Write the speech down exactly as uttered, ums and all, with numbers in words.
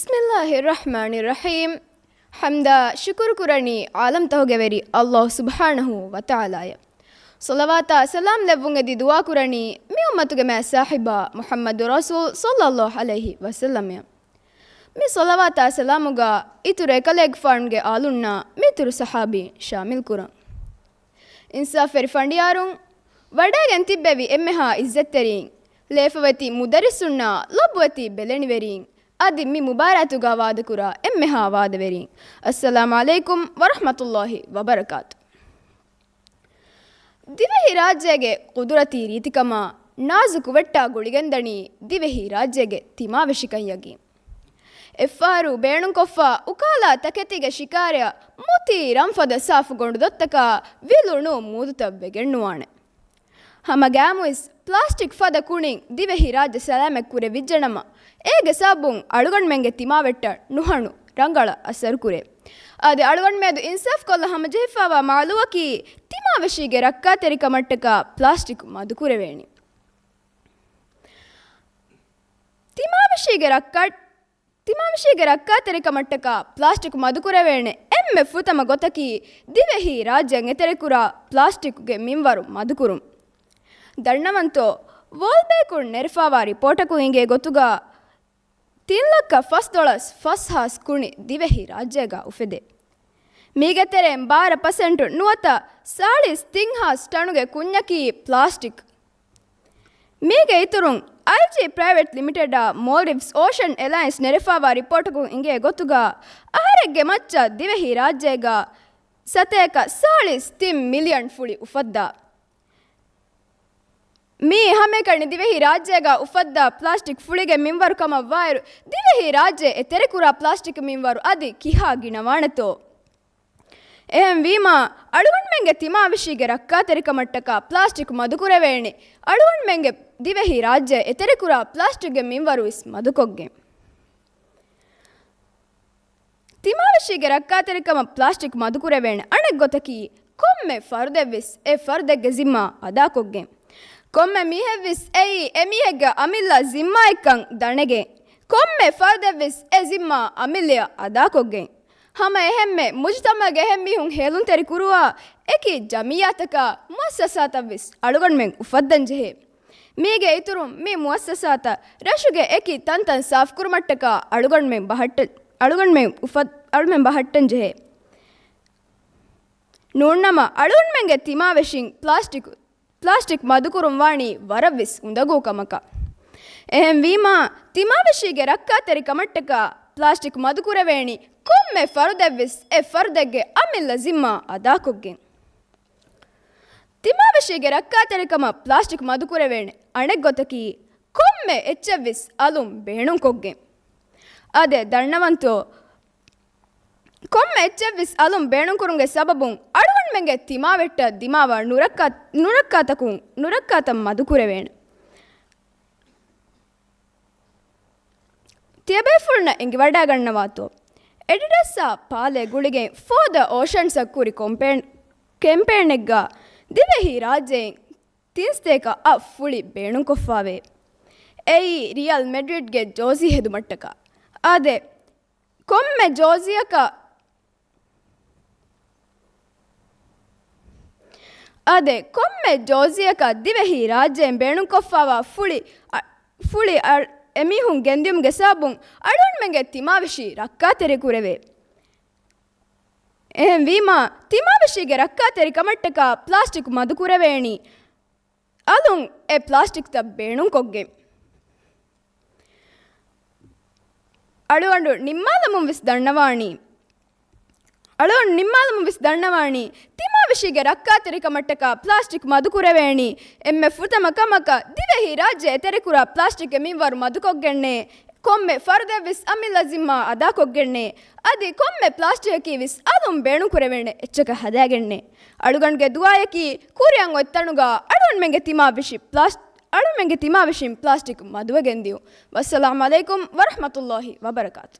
بسم الله الرحمن الرحيم. ޙަމްދާ ޝުކުރު ކުރަނީ ޢާލަމްތަހުގެ ވެރި ﷲ ސުބްޙާނަހޫ ވަތަޢާލާއަށް. ޞަލަވާތާ ސަލާމް ލެއްވުން އެދި ދުޢާ ކުރަނީ މި އުއްމަތުގެ މާތް ޞާޙިބާ މުޙައްމަދު ރަސޫލް ޞައްލައްލާހު ޢަލައިހި ވަސައްލަމަށް. މި ޞަލަވާތާ ސަލާމުގަ އިތުރު އެކަލޭގެފާނުގެ އާލުންނާ މިތުރު ޞަޙާބީން ޝާމިލް ކުރަން. އިންސާފްވެރި ފަނޑިޔާރުން، ވަޑައިގެން ތިއްބެވި އެންމެހާ ޢިއްޒަތްތެރީން، ލޭފަވެތި މުދައްރިސުންނާ ލޮބުވެތި ބެލެނިވެރީން، އަދި މި މުބާރާތުގަ ވާދަކުރާ އެންމެހާ ވާދަވެރީން، އައްސަލާމް ޢަލައިކުމް ވަރަޙްމަތުﷲ ވަބަރަކާތު. ދިވެހި ރާއްޖޭގެ ޤުދުރަތީ ރީތިކަމާ ނާޒުކު ވެއްޓާ ގުޅިގެންދަނީ ދިވެހި ރާއްޖޭގެ ތިމާވެށިކަން ޔަގީން. އެއްފަހަރު ބޭނުންކޮށްފަ އުކާލާ ތަކެތީގެ ޝިކާރަޔަށް މުތީ ރަންފަދަ ސާފު ގޮނޑުދޮށްތަކާ ވިލުނު މޫދުތައް ވެގެންނުވާނެ. ހަމަ ގައިމުވެސް ޕްލާސްޓިކް ފަދަ ކުނިން ދިވެހި ރާއްޖެ ސަލާމަތް ކުރެވިއްޖެނަމަ، އޭގެ ސަބަބުން އަޅުގަނޑުމެންގެ ތިމާވެއްޓަށް ނުހަނު ރަނގަޅަށް އަސަރުކުރޭ. އަދި އަޅުގަނޑުމެދު އިންސާފްކޮށްލަ ހަމަޖެހިފައިވާ މައުލޫއަކީ ތިމާވެށީގެ ރައްކާތެރިކަމަށްޓަކާ ޕްލާސްޓިކް މަދުކުރެވޭނީ. ތިމާވެށީގެ ރައްކާ، ތިމާވެށީގެ ރައްކާތެރިކަމަށްޓަކާ ޕްލާސްޓިކް މަދުކުރެވޭނެ އެންމެ ފުރަތަމަ ގޮތަކީ ދިވެހި ރާއްޖޭން އެތެރެކުރާ ޕްލާސްޓިކްގެ މިންވަރު މަދުކުރުން. ދަންނަވަންތޯ، ވޯލް ބޭކުން ނެރެފައިވާ ރިޕޯޓަކުން އިނގޭ ގޮތުގަ، ތިން ލައްކަ ފަސްދޮޅަސް ފަސް ހާސް ކުނި ދިވެހި ރާއްޖޭގަ އުފެދޭ. މީގެ ތެރެއިން ބާރަ ޕަސެންޓު ނުވަތަ ސާޅީސް ތިން ހާސް ޓަނުގެ ކުންޏަކީ ޕްލާސްޓިކް. މީގެ އިތުރުން، އައިޖީ ޕްރައިވެޓް ލިމިޓެޑާ މޯލްޑިވްސް އޯޝަން އެލައިންސް ނެރެފައިވާ ރިޕޯޓަކުން އިނގޭ ގޮތުގަ، އަހަރެއްގެ މައްޗަށް ދިވެހި ރާއްޖޭގަ ސަތޭކަ ސާޅީސް ތިން މިލިއަން ފުޅި އުފައްދާ. މީ ހަމައެކަނި ދިވެހި ރާއްޖޭގަ އުފައްދާ ޕްލާސްޓިކް ފުޅިގެ މިންވަރު ކަމަށް ވާއިރު، ދިވެހި ރާއްޖެ އެތެރެކުރާ ޕްލާސްޓިކް މިންވަރު އަދި ކިހާ ގިނަވާނެތޯ؟ އެހެންވީމާ، އަޅުގަނޑުމެންގެ ތިމާވެށީގެ ރައްކާތެރިކަމަށްޓަކާ ޕްލާސްޓިކް މަދުކުރެވޭނެ، އަޅުގަނޑުމެންގެ ދިވެހި ރާއްޖެ އެތެރެކުރާ ޕްލާސްޓިކްގެ މިންވަރުވެސް މަދުކޮށްގެން. ތިމާވެށީގެ ރައްކާތެރިކަމަށް ޕްލާސްޓިކް މަދުކުރެވޭނެ އަނެއް ގޮތަކީ، ކޮންމެ ފަރުދެއްވެސް އެ ފަރުދެއްގެ ޒިންމާ އަދާކޮށްގެން. ކޮންމެ މީހެއްވެސް އެއީ އެމީހެއްގެ އަމިއްލަ ޒިންމާއެއްކަން ދަނެގެން، ކޮންމެ ފަރުދެއްވެސް އެ ޒިންމާ އަމިއްލަޔަށް އަދާކޮށްގެން. ހަމަ އެހެންމެ މުޖުތަމައުގެ އެހެން މީހުން ހޭލުންތެރި ކުރުވާ އެކި ޖަމިއްޔާތަކާ މުއައްސަސާތައްވެސް އަޅުގަނޑުމެން އުފައްދަން ޖެހޭ. މީގެ އިތުރުން މި މުއައްސަސާތައް ރަށުގެ އެކި ތަންތަން ސާފުކުރުމަށްޓަކާ އަޅުގަނޑުމެން ބަހައްޓަ-، އަޅުގަނޑުމެން އުފަ-، އަޅުމެން ބަހައްޓަން ޖެހޭ. ނޫންނަމަ އަޅުގަނޑުމެންގެ ތިމާވެށިން ޕްލާސްޓިކް، ޕްލާސްޓިކް މަދުކުރުން ވާނީ ވަރަށްވެސް އުނދަގޫ ކަމަކަށް. އެހެންވީމާ، ތިމާވެށީގެ ރައްކާތެރިކަމަށްޓަކާ ޕްލާސްޓިކް މަދުކުރެވޭނީ ކޮންމެ ފަރުދެއްވެސް އެ ފަރުދެއްގެ އަމިއްލަ ޒިންމާ އަދާކޮށްގެން. ތިމާވެށީގެ ރައްކާތެރިކަމަށް ޕްލާސްޓިކް މަދުކުރެވޭނެ އަނެއް ގޮތަކީ، ކޮންމެ އެއްޗެއްވެސް އަލުން ބޭނުންކޮށްގެން. އާދެ، ދަންނަވަންތޯ، ކޮންމެ އެއްޗެއްވެސް އަލުން ބޭނުންކުރުމުގެ ސަބަބުން އަޅުގަނޑުމެންގެ ތިމާވެއްޓަށް ދިމާވާ ނުރައްކާ-، ނުރައްކާތަކުން، ނުރައްކާތައް މަދުކުރެވޭނެ. ތިޔަބޭފުޅުންނަށް އެނގިވަޑައިގަންނަވާތޯ؟ އެޑިޑަސްއާ ޕާލޭ ގުޅިގެން ފޯ ދަ އޯޝަންސް އަށް ކުރި ކެމްޕޭން-، ކެމްޕޭނެއްގަ ދިވެހި ރާއްޖެއިން ތިން ސަތޭކަ އަށް ފުޅި ބޭނުންކޮށްފައިވޭ. އެއީ ރިއަލް މެޑްރިޑްގެ ޖޯޒީ ހެދުމަށްޓަކާ. އާދެ، ކޮންމެ ޖޯޒީއަކަށް، އާދެ، ކޮންމެ ޖޯޒީއަކަށް ދިވެހި ރާއްޖޭން ބޭނުންކޮށްފައިވާ ފުޅި، އަ-، ފުޅި އަ-، އެމީހުން ގެންދިއުމުގެ ސަބަބުން އަޅުގަނޑުމެންގެ ތިމާވެށި ރައްކާތެރިކުރެވޭ. އެހެންވީމާ، ތިމާވެށީގެ ރައްކާތެރިކަމަށްޓަކާ ޕްލާސްޓިކް މަދުކުރެވޭނީ، އަލުން އެ ޕްލާސްޓިކްތައް ބޭނުންކޮށްގެން. އަޅުގަނޑު ނިންމާލަމުން ވެސް ދަންނަވާނީ، އަޅުގަނޑު ނިންމާލަމުން ވެސް ދަންނަވާނީ، ތިމާވެށީގެ ރައްކާތެރިކަމަށްޓަކާ ޕްލާސްޓިކް މަދުކުރެވޭނީ، އެންމެ ފުރަތަމަ ކަމަކަށް ދިވެހި ރާއްޖެ އެތެރެކުރާ ޕްލާސްޓިކްގެ މިންވަރު މަދުކޮށްގެންނޭ. ކޮންމެ ފަރުދެއްވެސް އަމިއްލަ ޒިންމާ އަދާކޮށްގެންނޭ. އަދި ކޮންމެ ޕްލާސްޓިކަކީ ވެސް އަލުން ބޭނުންކުރެވޭނެ އެއްޗަކަށް ހަދާގެންނޭ. އަޅުގަނޑުގެ ދުޢާޔަކީ ކުރިއަށް އޮތް ތަނުގަ އަޅުގަނޑުމެންގެ ތިމާ ވެށި ޕްލާސް-، އަޅުގަނޑުމެންގެ ތިމާ ވެށިން ޕްލާސްޓިކް މަދުވެގެން ދިޔުން. ވައްސަލާމް ޢަލައިކުމް ވަރަޙްމަތުﷲ ވަބަރަކާތު.